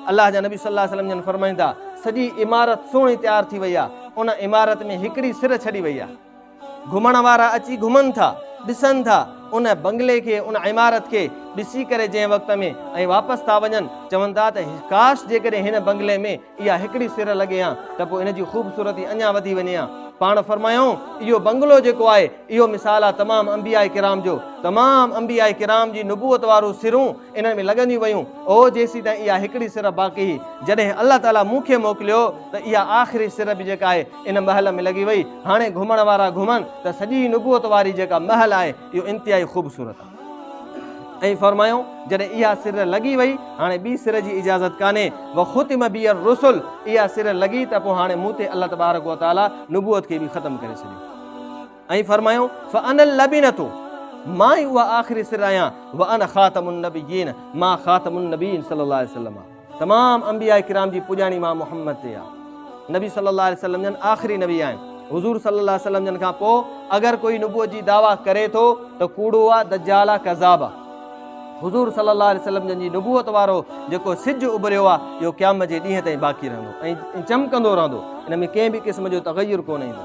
الله جا نبي صلي الله عليه وسلم جن فرمائن ٿا، سڄي عمارت سهڻي تيار ٿي وئي آهي، ان عمارت ۾ هڪڙي سر ڇڏي وئي آهي. گهمڻ وارا اچي گهمن ٿا، ڏسن ٿا، ان بنگلي کي، ان عمارت کي ڏسي ڪري جنهن وقت ۾ ۽ واپس ٿا وڃن، چون ٿا ته ڪاش جيڪڏهن هن بنگلي ۾ اها هڪڙي سر لڳي هان ته پوء ان جي خوبصورتي اڃا وڌي وڃي هان. پاڻ فرمايائون، اهو بنگلو جيڪو آهي، اهو مثال آهي تمام انبياء ڪرام جو، تمام انبياء ڪرام جي نبوت وارون سرون انهن ۾ لڳنديون ويون، او جيسيتائين اها هڪڙي سر باقي هئي، جڏهن الله تعاليٰ مون کي موڪليو ته اها آخري سر به جيڪا آهي ان محل ۾ لڳي وئي، هاڻي گهمڻ وارا گهمن ته سڄي نبوت واري جيڪا محل آهي اهو انتهائي خوبصورت آهي. ۽ فرمايو، جڏهن اها سر لڳي وئي، هاڻي ٻي سر جي اجازت ڪانهي، وختم بي الرسل، اها سر لڳي ته پوء هاڻي مون تي الله تبارڪ وتعاليٰ نبوت کي به ختم ڪري ڇڏيو. ۽ فرمايو، فانا اللبنة، مان ئي اها آخري سر آهيان، وانا خاتم النبيين، مان خاتم النبيين صلي الله عليه وسلم آهيان. تمام انبياء ڪرام جي پڄاڻي مان محمد تي آ. نبي صلي الله عليه وسلم جن آخري نبي آهن. حضور صلي الله عليه وسلم جن کان پوء اگر ڪوئي نبوت جي دعويٰ ڪري ٿو ته ڪوڙو آ، دجال آ، ڪذاب آ. حضور صلي الله عليه وسلم جن جي نبوت وارو جيڪو سج اڀريو آ اهو قيامت جي ڏينهن تائين باقي رهندو ۽ چمڪندو رهندو. ان ۾ ڪنهن به قسم جو تغير ڪونه ايندو.